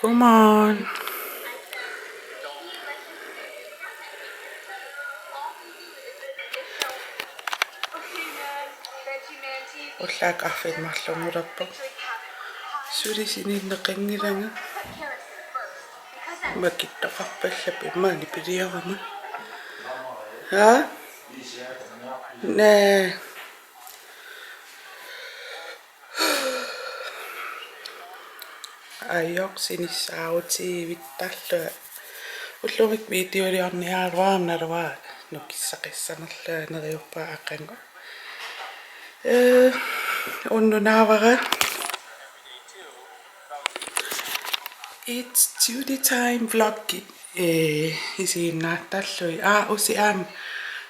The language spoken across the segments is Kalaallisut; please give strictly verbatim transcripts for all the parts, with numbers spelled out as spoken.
Come on. Ullaaq arfineq-marlunngulerpoq. Suli sininneqanngilanga. Makittoqarpallappoq imaani piliarama. Ha? Naa. Ajoq sinissaarutiivittarlunga. Ullumikkut videoliorniaraluarama naluara nukissaqassanerlunga neriuppunga aqagu. Eh, unnunaavara. It's Judy time vloggi. Eh, isiginnaartarlugit. Aa, usi aamma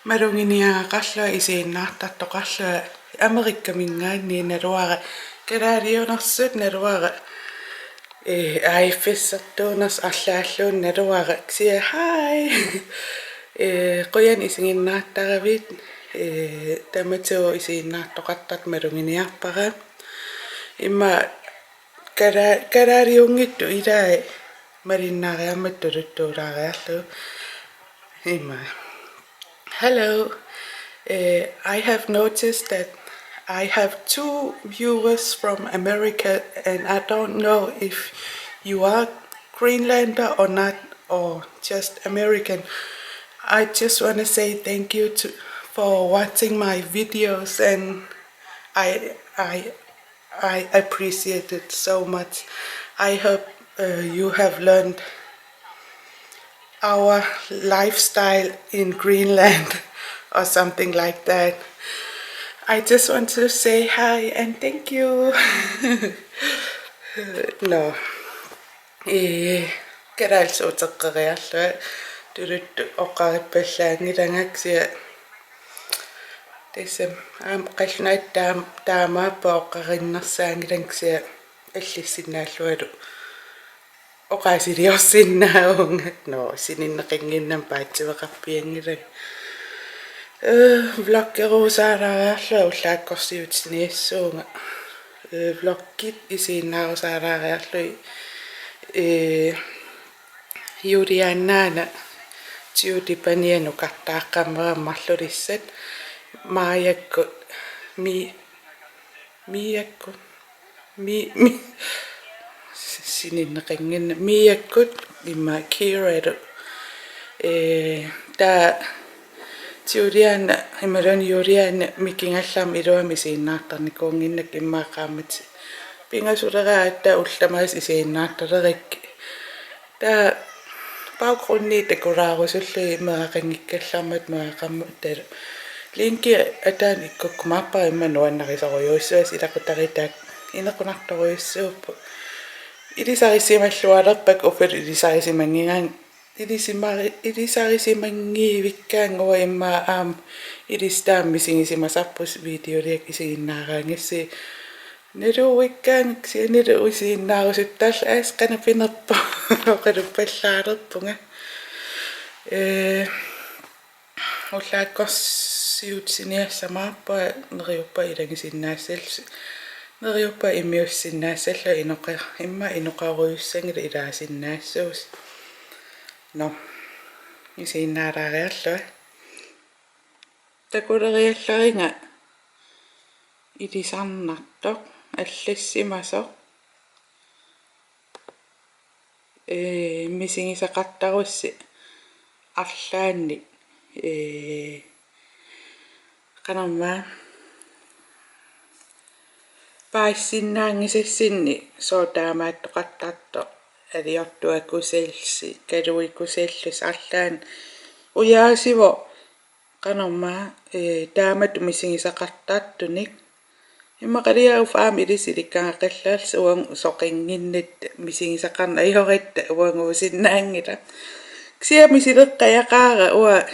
maluginiagaqarlunga isiginnaartartoqarlunga Amerikaminngaanniit naluara. Kalaaliunersut naluara. Eh, A F S-ertuunersut arlaalluunniit naluara. Kisianni hi. Eh, qujanaq isiginnaartaravit. Eh, tamatigut isiginnaartoqartartut maluginiarpara. Immaqa kala-, kalaaliunngitsut ilaat malinnaariarmata tuluttuulaariarlugu. Immaqa. Hello. Eh, I have noticed that I have two viewers from America, and I don't know if you are Greenlander or not, or just American. I just wanna say thank you to, for watching my videos, and I, I, I appreciate it so much. I hope, uh, you have learned our lifestyle in Greenland or something like that. I just want to say hi and thank you. No. Eh, kalaallisuuteqqeriarlunga tuluttut oqarippallaanngilanga kisianni. Tassami aamma qallunaatut taam-, taamaappoq oqarinnersaanngilanga kisianni allassinnaallungalu oqaasiliorsinnaavunga. Nå, sininneqannginnama paatsiveqarpianngilanga. Eh, vloggerusaalaariarlunga ullaakkorsiutiniassuunga. Eh, vloggit isiginnaarusaalaariarlugit. Eh, Juliannaana Judy pania nukartaaqqammerama marlulissat Maajakkut Mi-, Miakkut Mi-, Mi-, sininneqannginnama Miakkut immaqa Kiralu. Eh, taava Julianna, imaluunniit Julianna mikigallarmat iluamik isiginnaartarnikuunnginnakku immaqa qaammatit pingasuleraat aatsaat ullut tamaasa isiginnaartalerakkit. Taava baggrundi takulaarusullugit meeraqanngikkallarmata meeraqarmata taavalu. Linki ataani ikkukkumaarpara immaqa nuannarisorujussuusoq ilaqutariit taakku inequnartorujussuupput. Ilisarisimallualerpakka uffa ilisarisimanngigaanga. Ilisima-, ilisarisimanngivikkaangat uanga immaqa aamma ilissi taama misigisimasarpusi videoliakka isiginnaaraangassi. Naluuikkaangat kisiannilu isiginnaarusuttarlunga aas qanoq pinerpoq oqaluppallaalerpunga. Eh, ullaakkorsiutiniassamaarpunga neriuppunga ilagisinnaassallusi. Neriuppunga immiussinnaassallunga inoqa-, immaqa inoqarujussanngilaq ilaasinnaassuusi. Nå, isiginnaalaariarlunga. Takuleriallariga ilisarnartoq allassimasoq. Eh, misigisaqartarussi arlaannik, eh, qanormaa paasissinnaanngisassinnik sooq taamaattoqartartoq aliortuakusallusi, kaluikusallusi arlaannik ujaasivoq qanormaa, eh, taamatut misigisaqartartunik. Immaqaliarufa aamma ilissi ilikkagaqallaarlusi uanga soqannginnatta misigisaqarneq ajoratta uanga uusinnaanngilaq. Kisianni misileqqajaqaara uanga,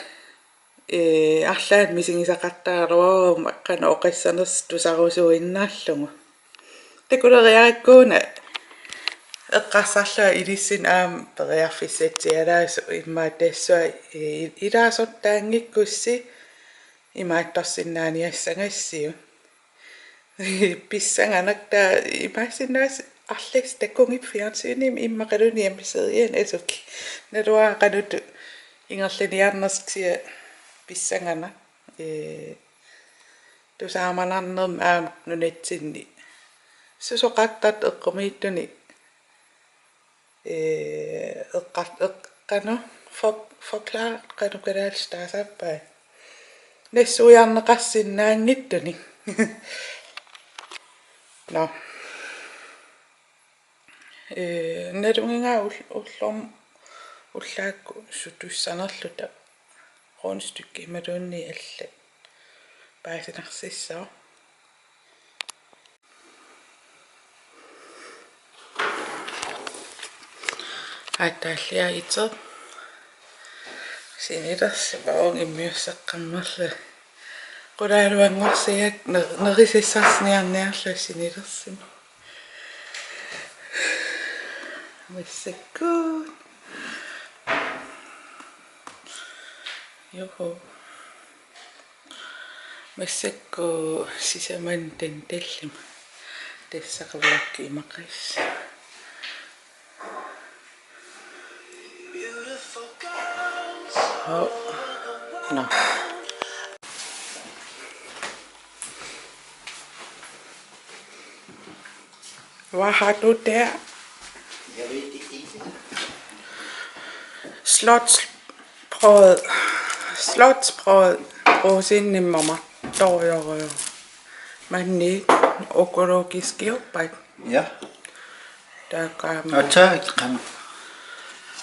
eh, arlaannik misigisaqartaraluaruma qanoq oqassanersoq tusarusuinnarlugu. Takuleriarakku una eqqarsarlunga ilissinnut aamma periarfissatsialaasoq immaqa tassunga, eh, ilaasortaanngikkussi imaattorsinnaaniassagassiuk. Pissanganaq taava imaassinnaavoq Arlassi takunngipput fjernsynimi immaqaluunniit hjemmesiden asuki. Naluara qanoq ingerlaniarnersoq kisianni pissangana. Ee, tusaamanarnermi aamma nunatsinni susoqartartut eqqumiitsunik, ee, eqqar-, eq-, qanoq for-, forklare qanoq kalaallisut taasarpaat. Nassuiarneqarsinnaanngitsunik. Nå. Ee, nalunngilara ul-, ullorm-, ullaakkut sutussanerluta rundstykke imaluunniit allat paasinarsissaaq. Aataallia iteq. Sinilersimavoq immiusseqqammerlunga. Qulaaluanngorsiuk ner-, nerisassarsiorniarniarlunga sinilersimavoq. Massakkut. Juhu. Massakkut sisamanni tandallima. Tassa qavuakki imaqis. Hov. Nå. Hvad har du der? Jeg ved det ikke. Slotsbrød. Slotsbrød. Rosinimmer. Torjorøv. Manni økologisk jordbær. Ja. Taakku aamma. Ataa, qanoq.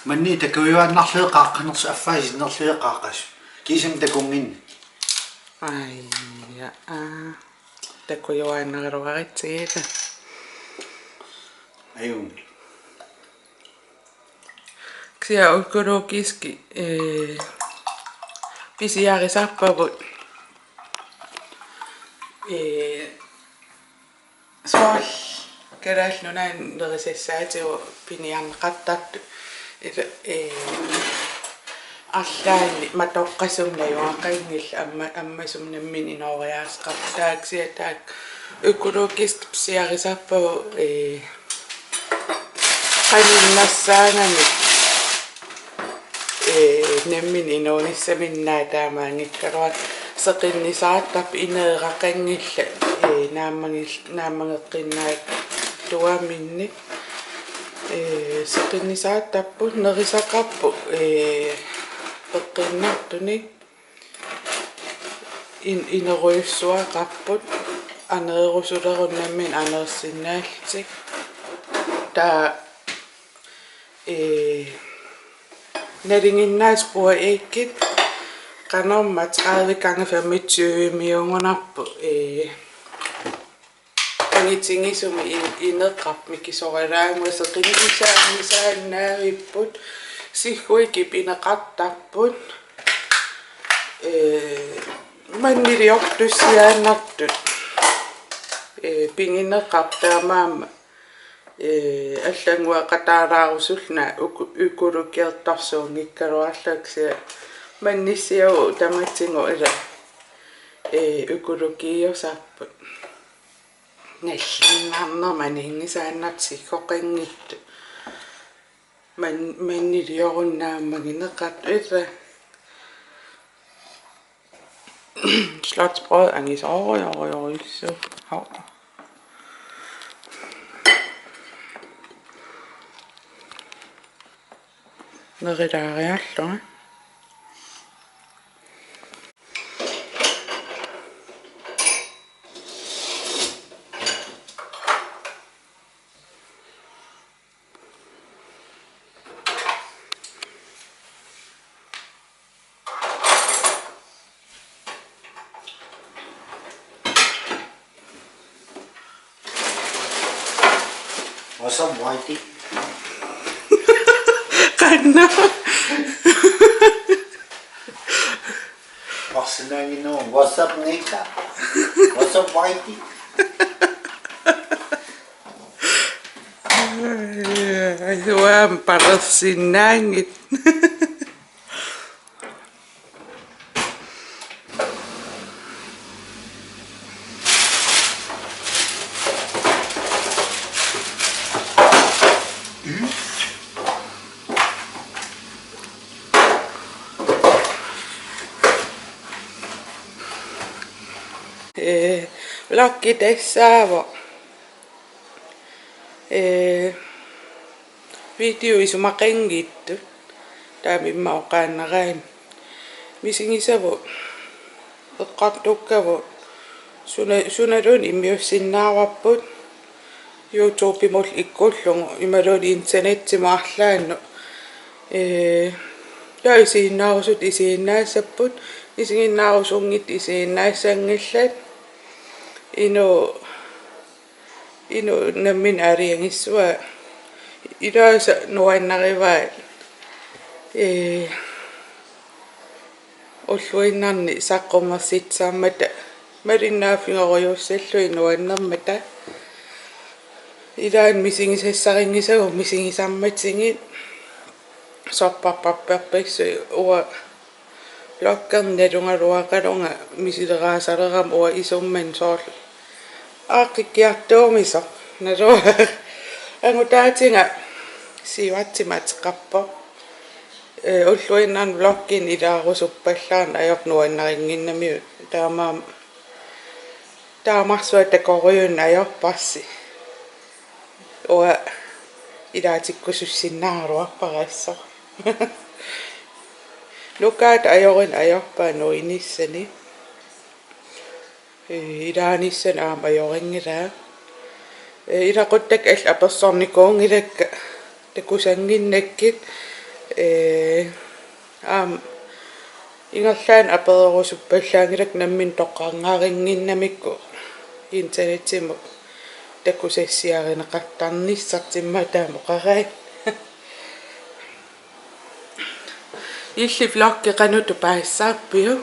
Manni takujuaannarlugit qaaqqanersut affaa sinnerlugit qaaqqasoq. Kiisami takunnginneq. Ai, ja. Takujuaannaraluaritsigit. Ajunngilaq. Kisianni økologisk, ee, pisiarisarpagut. Ee, soorlu Kalaallit Nunaanni nerisassaatigut piniarneqartartut ila, ee, arlaanni matoqqasumik najugaqanngillat amma-, ammasumik nammineq inooriaaseqarput. Taava kisianni taakku økologisk pisiarisarpagut, ee, qaninnersaangamik, ee, nammineq inuunissaminnik taamaanngikkaluartoq seqinnisaartarput ineeraqanngillat, ee, naammagil-, naammageqqinnaartuuminnik, ee, seqinnisaartarput nerisaqarput, ee, peqqinnartunik. In-, inerujussuaqarput aneerusulerunnik nammineq aneersinnaallutik. Taava, ee, nalinginnaasut buræggit qanormaa tredive gange femogtyve-miugunarput, ee, qangitigisumik in-, ineqarput mikisoralaannguaq seqinnisaannisaannaavipput sigguikip ineqartarput, ee, manniliortussiaannartut, ee, pigineqarput taamaammat, ee, allanngueqataalaarusullunga øko-, økologiortorsuunngikkaluarlunga kisianni mannissiagut tamatigut ila, ee, økologiusarput. Nallinnarnermut aninngisaannartut siggoqanngitsut. Man-, manniliorunnaammagineqartut ila. Slotsbrød angisoorujorujorujussuuvoq. Hov. Nerilaariarlunga. What's up, Whitey? Qanna. What's up, Nika? What's up, Whitey? Asuam parersinnaanngit. Vloggi tassaavoq. Ee, video isumaqanngitsut. Taama immaqa oqaannaraanni. Misigisavut eqqartukkavut suna-, sunaluunniit immiussinnaavarput. YouTube-imut ikkullugu imaluunniit internetsimut arlaannut. Ee, taava isiginnaarusutut isiginnaassapput, isiginnaarusunngitsut isiginnaassanngillat. Inuup, inuup nammineq aalajangissuaa. Ilaasa nuannarivaat. Ee, ulluinnarni saqqummersitsisarmata malinnaaffigerujussuullugit nuannermata. Ilaanni misigisassarinngisagut misigisarmatigit. Sorpassuarpassuit uanga vloggerneq nalugaluaqalunga misileraasarama uanga isummanni soorlu aaqqikkiartuumisoq. Naluara angutaatiga siuartimik ateqarpoq. Ee, ulluinnarni vlogginik ilaarusuppallaarneq ajorpoq nuannarinnginnamiuk, taamaammat taamarsuaq takorujuinnaq ajorparsi. Uanga ilaatikkusussinnaagaluarpara assut. Nukaata ajorineq ajorpara nuinissani. Ee, ilaanissani aamma ajorinngilaa. Ee, ilaquttakka allat apersornikuunngilakka takusannginnakkit. Ee, aamma ingerlaannaq apererusuppallaanngilakka nammineq toqqarngarinnginnamikku internetsimut takusassiarineqartarnissartik, immaqa taama oqaraanni. Illit vloggi qanoq tupaassaarpiuk?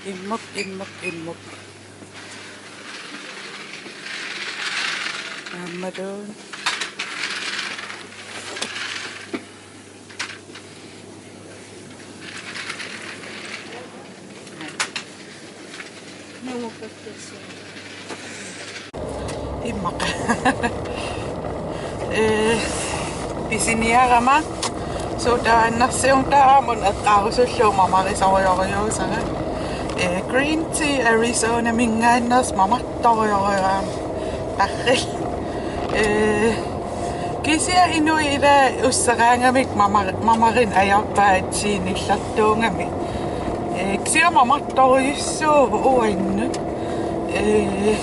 Immuk, immuk, immuk. Aammalu. Immaqa. Ee, pisiniarama sodavandinarsiortarama eqqaarusullugu mamarisorujussuusara. Ee, green tea Arizonaminngaanneersoq mamartorujussuusara. Tarril. Ee, kisianni inuit ila usseraangamik mamar-, mamarinneq ajorpaat tiinillertuugami. Ee, kisianni mamartorujussuuvoq uannut. Ee,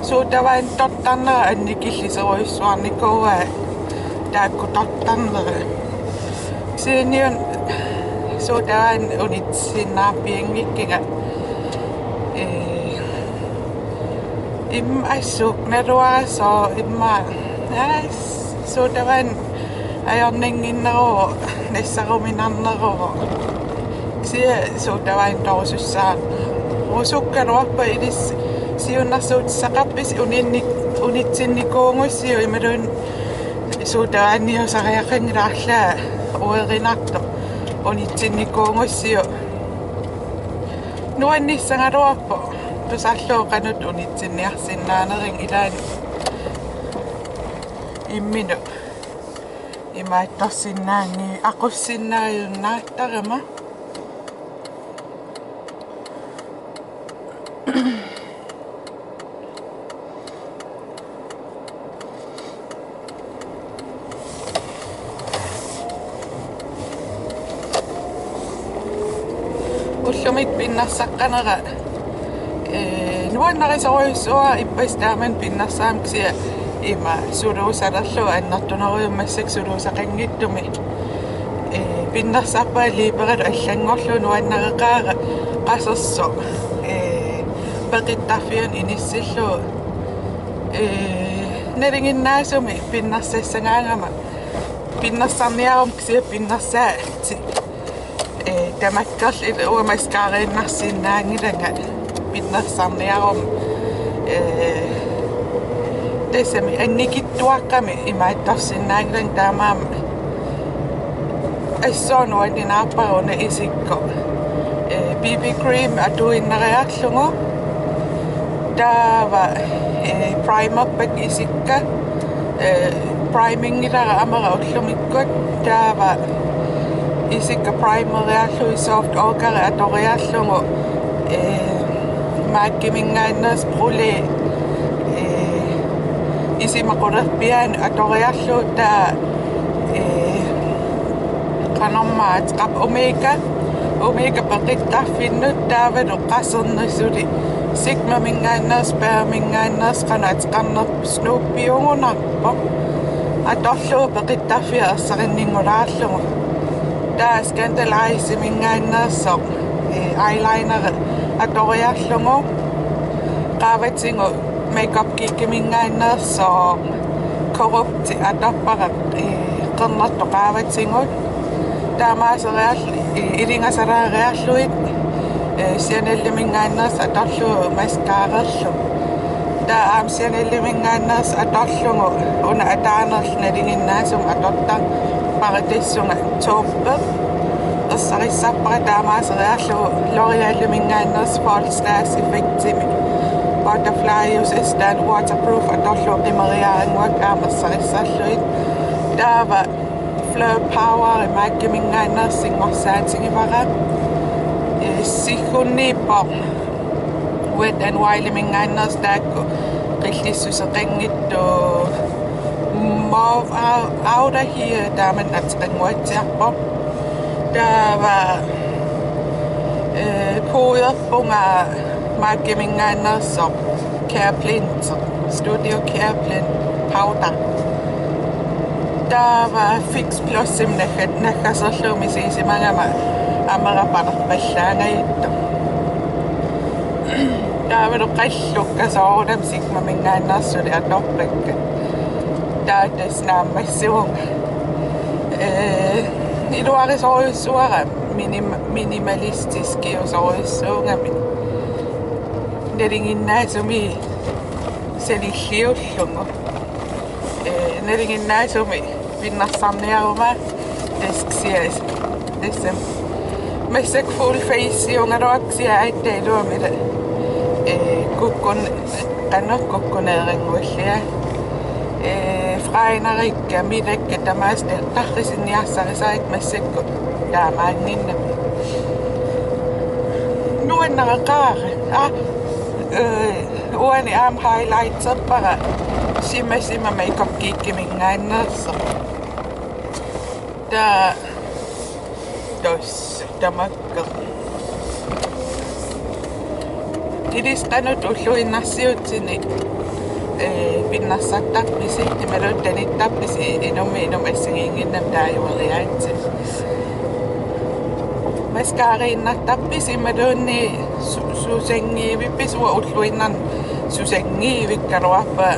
sodavandip tortarnera annikilliserujussuarnikuuaa taakku tortarnera. Kisianni una sodavandit unitsinnaarpianngikkiga. Ee, immaqa assut naluara sooq immaqa, aa, sodavandit ajornannginneruvoq, nassaruminarneruvoq. Kisianni sodavandit torusussaarusukkaluarpat ilissi siunnersuutissaqarpisi uninnik-, unitsinnikuugussiuk imaluunniit sodavandiliusariaqanngilaarlaa uerinartoq unitsinnikuugussiuk. Nuannissagaluarpoq tusarluuq qanoq unitsinniarsinnaaneriga ilaanni imminut imaattorsinnaanngilaq aqussinnaajunnaartarama. Ullumi pinnersaqqanera, ee, nuannarisorujussuuara ippassaq taamani pinnersaammat kisianni ima suluusalerlugu annertunerujummat massakkut suluusaqanngitsumik. Ee, pinnersarpara liiperatut allanngorlugu nuannareqaara qasersoq. Ee, peqittarfianut inissillugu. Ee, nalinginnaasumik pinnersassagaangama pinnersarniaruma kisianni pinnersaat ti-, ee, tamakkerlugu uanga mascarainnarsinnaanngilanga pinnersarniaruma, ee, tassami annikitsuaqqamik imaattorsinnaanngilanga taamaammat assut nuanninaarpara una isikkoq. Ee, B B cream atuinnariarlugu taava, ee, primerpakka isikka, ee, primingilera amera ullumikkut taava isikka primeriarlugu soft ochre atoriarlugu, ee, MAC-iminngaanneersoq Brulé, ee, isima qulerpiaanut atoriarlugu taava, ee, qanormaa ateqarpa Omega, Omega peqittarfinnut taavalu qaserneq suli Sigmaminngaanneersoq, Bare-minngaanneersoq qanoq ateqarnerpa Snoop-iugunarpoq. Atorlugu peqittarfia ersarinninngulaarlugu. Taava Scandaleyes-iminngaanneersoq, ee, eyeliner atoriarlugu. Qaavatigut Makeup Geek-iminngaanneersoq Corrupt atorpara, ee, qernertoq qaavatigut. Taamaaseriarl-, ee, ilingasalaariarlugit, ee, Chanel-iminngaanneersoq atorlugu mascararlugu. Taava aamma Chanel-iminngaanneersoq atorlugu una ataanerlu nalinginnaasumik atortarpara tassunga taupe. Ersarissarpara taamaaseriarlugu L'Oréal-iminngaanneersoq False Lash Effect-imi Butterfly-iusoq taanna waterproof atorlugu qimeriaannguakka aamma ersarissarlugit. Taava Fleur Power MAC-iminngaanneersoq singorsaatigivara. Ee, siggunniippoq Wet n Wild-iminngaanneersoq taakku qillissuseqanngitsut Mauve Ou-, Outta Here taamani ateqanguatsiarpoq. Taava, ee, pudderpunga MAC-iminngaanneersoq Careblend, Studio Careblend powder. Taava Fix Plus-imik nagga-, naggaserlugu misigisimagama amera panerpallaangajattoq. Taavalu qallukka soorunami Sigmaminngaanneersut atorpakka. Taava tassa naammassivunga. Ee, iluarisorujussuara minim-, minimalistiskiusorujussuugami. Nalinginnaasumik sanilliullugu. Ee, nalinginnaasumik pinnersarniaruma tassa kisianni. Tassa. Massakkut full face-iugaluarpoq kisianni aatsaat iluamik ila. Ee, kukkun-, qanoq kukkuneeranguillia. Ee, fregnerikka, milakka tamaasa tarrisinniarsarisarikka massakkut taamaannginnami. Nuannareqaara. Aa, ee, Uani aamma highlighterpara Shimma Shimma Makeup Geekiminngaanneersoq. Taava tassa tamakku. Ilissi qanoq ulluinnarsiutini, ee, pinnersartarpisi, imaluunniit tanittarpisi, inummit inummut assigiinnginnamik taaguugatsigu. Mascarainnartarpisi imaluunniit su-, susanngivippisi? Uanga ulluinnarni susanngivikkaluarpunga,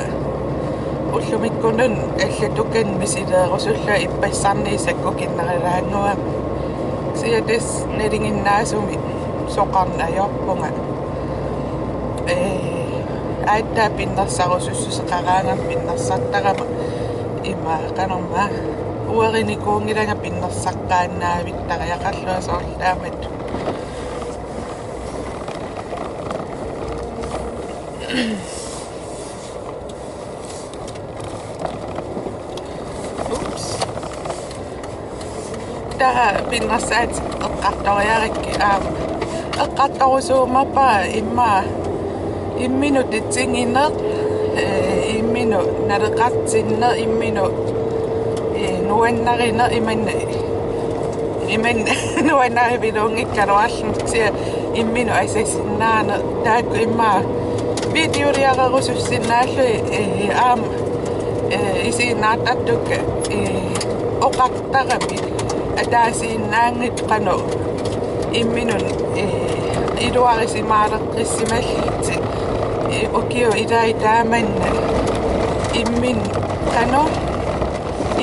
ullumikkunnut allatukkanik misileerusullunga ippassarnissaq kukinnerulaannguamik. Kisianni tassa nalinginnaasumik soqarneq ajorpunga. Ee, aatsaat pinnersarusussuseqaraangama pinnersartarama ima qanormaa uerinikuunngilanga pinnersaqqaannavittariaqarlunga soorlu taamatut. Ups. Taava pinnersaatit eqqartoriarakkit aamma. Eqqartorusuummerpara immaqa imminut titsigineq, ee, imminut naleqartinneq, imminut, ee, nuannarineq, imanna, imanna nuannariviluunngikkaluarluni, kisianni imminut asasinnaaneq, taakku immaqa videoliarerusussinnaallugit, ee, aamma, ee, isiginnaartartukka, ee, oqartaramik ataasiinnaanngitsoq qanoq imminut, ee, iluarisimaaleqqissimallutit, ee, ukiut ilaat taamanna imminut qanoq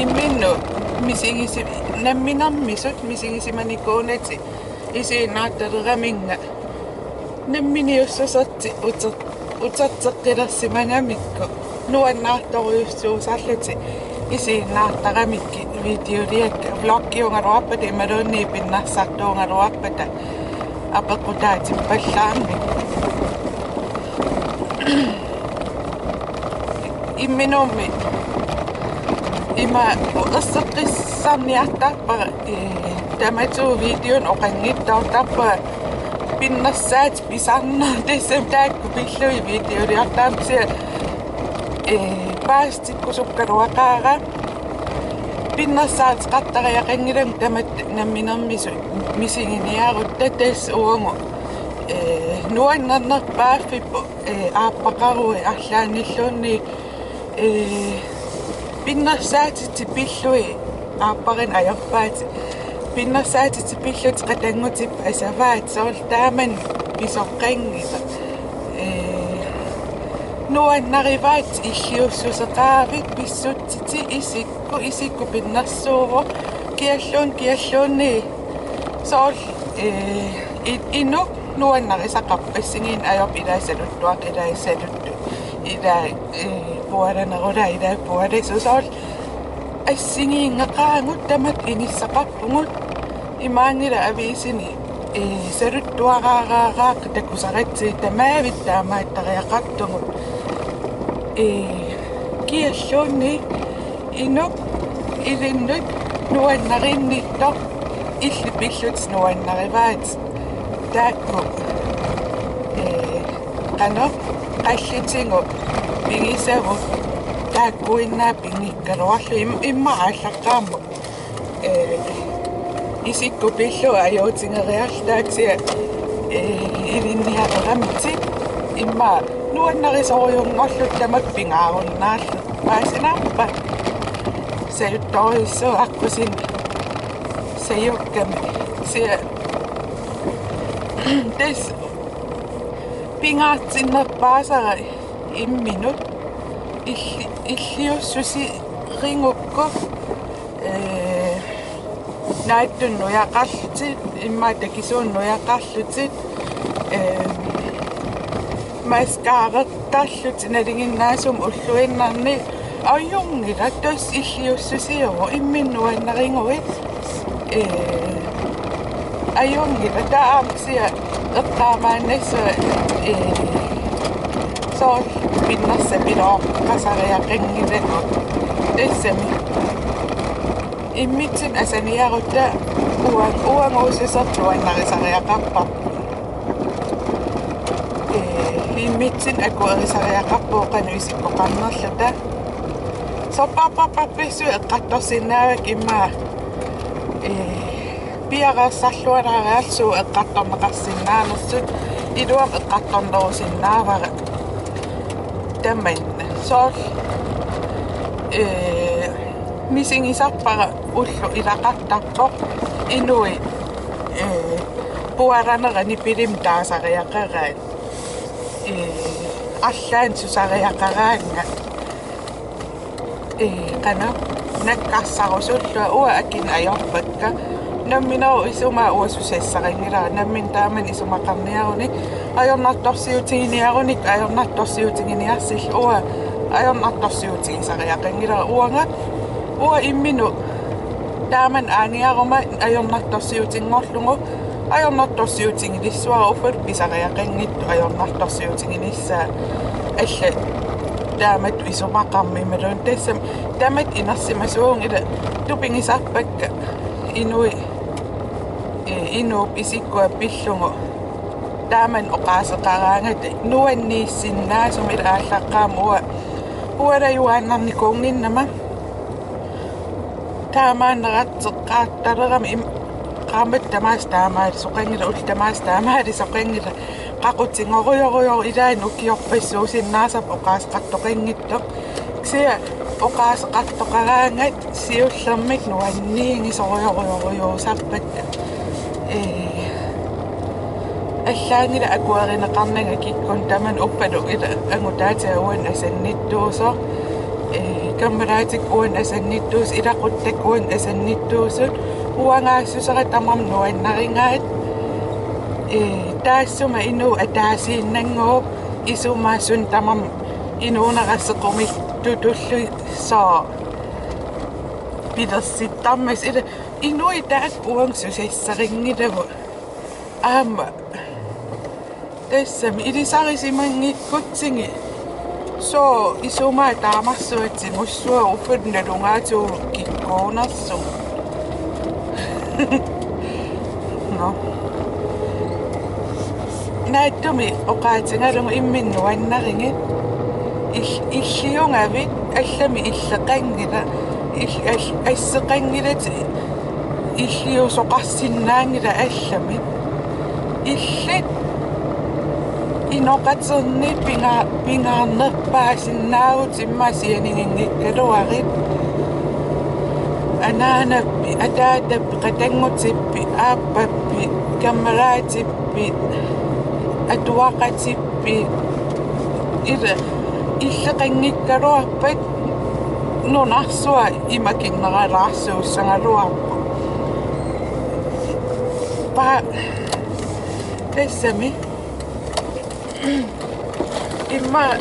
imminut misigisi-, namminermisut misigisimanikuunatik isiginnaartaleraminnga namminiussusertik uter-, uterteqqilersimagamikku nuannaartorujussuusarlutik isiginnaartaramikkit videoliakka, vloggiugaluarpata imaluunniit pinnersartuugaluarpata apeqqutaatippallaarnik. Imminummi ima erseqqissarniartarpara, ee, tamatuma videomi oqanngitsoortarpara pinnersaatit pisarneq, tassami taakku pillugit videoliortarpara, ee, paasitikkusukkaluaqaara. Pinnersaateqartariaqanngilanga tamatta namminermisut misiginiarutta, tassa uagut, ee, nuannernerpaaffipput, ee, aappaqaruit arlaannilluunniit, ee, pinnersaatitit pillugit aapparineq ajorpaatit. Pinnersaatitit pillutit qatanngutipput asavaatit, soorlu taamani pisoqanngilaq. Ee, nuannarivaatit illiussuseqaravit, pissutsitit, isikku, isikku pinnersuuvoq, kialluun-, kialluunniit soorlu, ee, i-, inuk nuannarisaqarpoq, assigiinneq ajorpoq, ilai saluttuaq, ilai saluttut, ilai, ee, pualanerulaaq, ilai pualasoq, soorlu assigiinngeqaagut, tamatta inissaqarpugut. Imaanngilaq aviisini, ee, saluttuaraaraaraaq takusaratsigu, tamavitta taamaattariaqartugut. Ee, kialluunniit inuk ilinnut nuannarinnittoq, illit pillutit nuannarivaatit. Taakku, ee, qanoq, qallitigut pigisavut, taakkuinnaat pigikkaluarlugit, im-, immaqa aallaqqaammut, ee, isikku pillugu ajuutigeriarluta, kisianni, ee, ilinniareramik, immaqa nuannarisorujunngorlutik, tamakku pingaarunnaarlutik. Paasinaappa? Sajuttorujussuuvoq aqqusineq sajukkami. Kisianni tassa pingaartinnerpaasara imminut illi-, illiussuserigukku, ee, naatsumik nujaqarlutit, immaqa takisuumik nujaqarlutit, ee, mascarartarlutit nalinginnaasumik ulluinnarni. Ajunngilaq, tassa illiussusiuvoq, imminut nuannariguit. Ee, ajunngilaq, taava aamma kisianni eqqaamaannassuunga, ee, soorlu pinnersaatit pilooqqasariaqanngilagut. Tassami immitsinnut asaniarutta ua-, uanguususertuannarisariaqarparput. Ee, Imminnut akuerisariaqarpugut qanoq isikkoqarnerluta. Sorpassuarpassuit eqqartorsinnaavakka immaqa, ee, piareersarluarlugit suut eqqartorneqarsinnaanersut, iluamik eqqartornerusinnaavara. Tamanna. Soorlu, ee, misigisarpara ulloq ilaqartarpoq inuit, ee, pualanera nipilimik taasariaqaraat. Ee, allaat susariaqaraangat. Ee, qanoq, nakkarsarusullunga uanga akit ajorpakka. Nammineq isumaa uanga susassaqanngilara, nammineq taamani isumaqarniarunik, ajornartorsiutiginiarunik, ajornartorsiutiginiarsillugu uanga, ajornartorsiutigisariaqanngilara uanga, uanga imminut taamani aaniaruma ajornartorsiutinngorlugu, ajornartorsiutigilissuara uffa pisariaqanngitsoq ajornartorsiutiginissaa allat taamatut isumaqarmata imaluunniit tassami tamatta inersimasuuvunga ila tupigisarpakka inuit, ee, inuup isikkua pillugu taamani oqaaseqaraangata nuanniissinnaasumik ila aallaqqaammut uanga, ualajuaannarnikuunnginnama. Taamaanneratseqqaartalerama im-, qaammat tamaasa taamaalisoqanngilaq, ullut tamaasa taamaalisoqanngilaq, qaqutigorujorujorujoq ilaanni ukiorpassuusinnaasarpoq oqaaseqartoqanngitsoq. Kisianni oqaaseqartoqaraangat siullermik nuanniigisorujorujorujuusarpakka. Ee, allaanngilaq akuerineqarnanga kikkunnut tamanut, uffalu ila angutaatiga uannut asannittuusoq. Ee, kammalaatikka uannut asannittuusut, ilaquttakka uannut asannittuusut. Uangaassusera tamarmik nuannarigaat. Ee, taassuma inuup ataasiinnannguup isumaa suna tamarmi inuunera sequmittutullu soorlu pilersittarmata ila inuit taakku uanga susassarinngilavut. Aamma tassami ilisarisimanngikkutsigu. Soorlu isumaa taamarsuaq tigussuaq uffa nalugaatigut kikkuunersugut. Nå. Naatsumik oqaatigalugu imminut nuannarigit. Il-, illiugavit allamik illeqanngilaq. Il-, al-, asseqanngilatit illiusoqarsinnaanngilaq allamik. Illit inoqatinni pinga-, pingaarnerpaasinnaavutit immaqa sianiginngikkaluarit. Anaanappi, ataatappi, qatanngutippi, aappappit, kammalaatippi, atuaqatippi. Ila illeqanngikkaluarpat nunarsuaq imakinneralaarsuussagaluarpoq. Pa-, tassami. Immaqa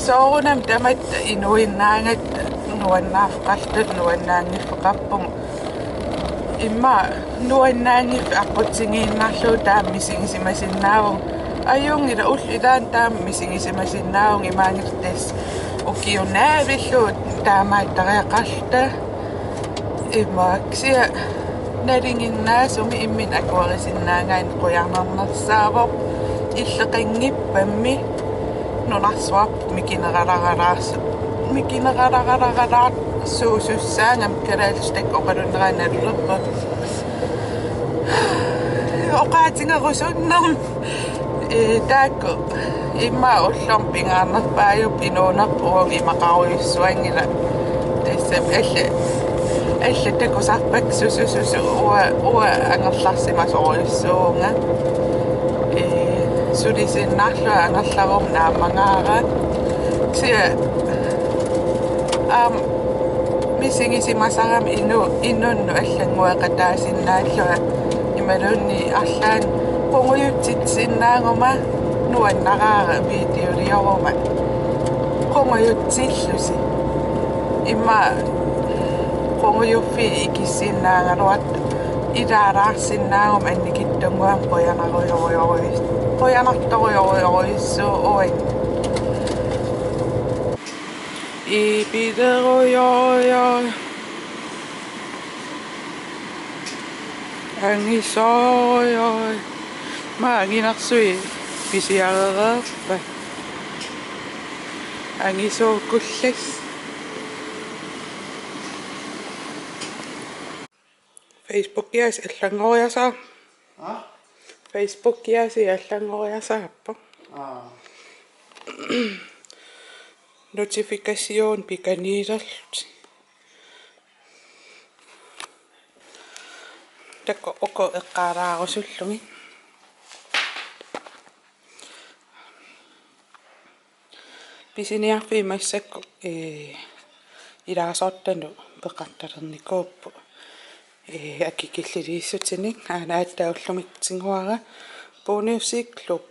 soorunami tamatta inuinnaagatta nuannaarfeqarluta nuannaanngiffeqarpugut. Immaqa nuannaanngiffik aqqutigiinnarlugu taama misigisimasinnaavunga. Ajunngilaq, ullut ilaanni taama misigisimasinnaavunga, imaanngilaq tassa ukiut naavillugu taamaattariaqarluta. Immaqa kisianni nalinginnaasumik imminut akuerisinnaagaanni qujanarnersaavoq, illeqanngippammi nunarsuarput mikineralaarsu-, mikineralaarsuusussaagami, kalaallisut taakku oqalunneraat nalulerput. Oqaatigerusunnermik. Ee, taakku immaqa ullormut pingaarnerpaajupput, inuunerput uagut imaqarujussuanngilaq. Tassami allat, allat takusarpakka susu, susu, uanga, uanga angerlarsimasorujussuuvunga. Ee, sulisinnarlunga angerlaruma naammagaara. Kisianni aamma misigisimasarama inu-, inunnut allanngueqataasinnaallunga imaluunniit arlaannut qungujutsitsisinnaaguma nuannaraara videolioruma. Qungujutsillusi. Immaqa qungujuffiit ikissinnaagaluartut ilaalaarsinnaaguma annikitsunnguamik qujanarujorujorujus-, qujanartorujorujorujussuuvoq uani. Ipilerujorujor. Angisoorujor. Maanginarsuit. Pisiarereerpat. Angisuukullas. Facebookiasi allanngoriasaarpoq. Aa? Facebookiasi allanngoriasaarpoq. Aa. Notifikation pikaniilerlutik. Taakku uku eqqaalaarusullugit. Pisiniarfiit massakkut, ee, ilaasortanut peqartalernikuupput. Ee, akikilliliissutinik aana aatsaat ullumikkut tiguara Bonusi Club.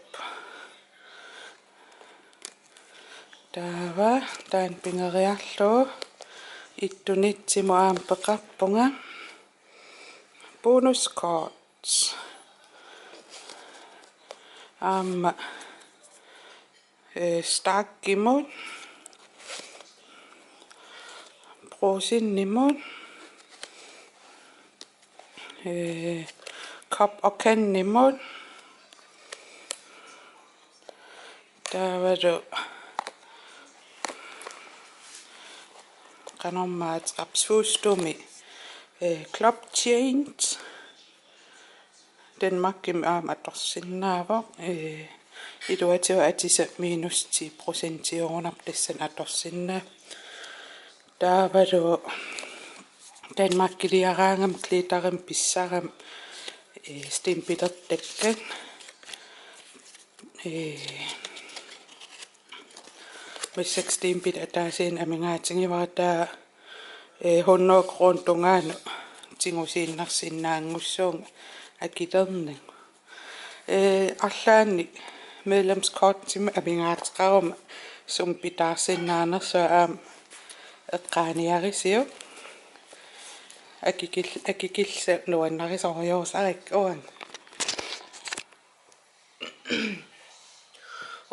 Taava taanna pigeriarlugu ittunitsimut aamma peqarpunga. Bonus cards. Aamma, eh, Starkimut. Brugsenimut. Eh, Cup og Kanimut. Taavalu qanormaat Absustumi, eh, Club Change. Danmarkimi aamma atorsinnaavoq, eh, iluatigut atisat minus ti procentiugunarpoq tassani atorsinnaapput. Taavalu Danmarkiliaraangama glitterimik pissarama, eh, stempelertakkat. Ee, massakkut stempelit ataasiinnaq amigaatigivara, taava, ee, hundrede kroner tungaanut tigusiinnarsinnaanngussuunga akilernagu. Ee, arlaannik medlemskortimik amigaateqaruma sumut pitaarsinnaanersunga aamma eqqaaniarisiuk. Akikil-, akikillisat nuannarisorujussuusarakkit uanga.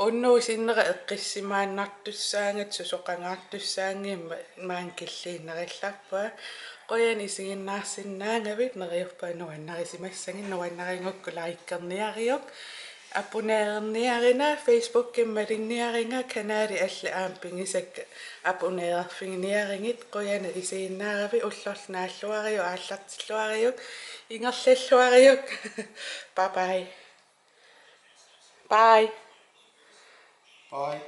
Unnugu sinnera eqqissisimaannartussaagatta susoqangaartussaagama maani killiinnarallarpunga. Qujanaq isiginnaarsinnaagavit, neriuppunga nuannarisimassagit, nuannarigukku likerniariuk, abonnererniarina, Facebookimi malinniariga, kanali allat aamma pigisakka abonnererfiginiarigit, qujanaq isiginnaaravit, ullorlu naalluariuk, aallartilluariuk, ingerlalluariuk. Bye bye. Bye. Bye.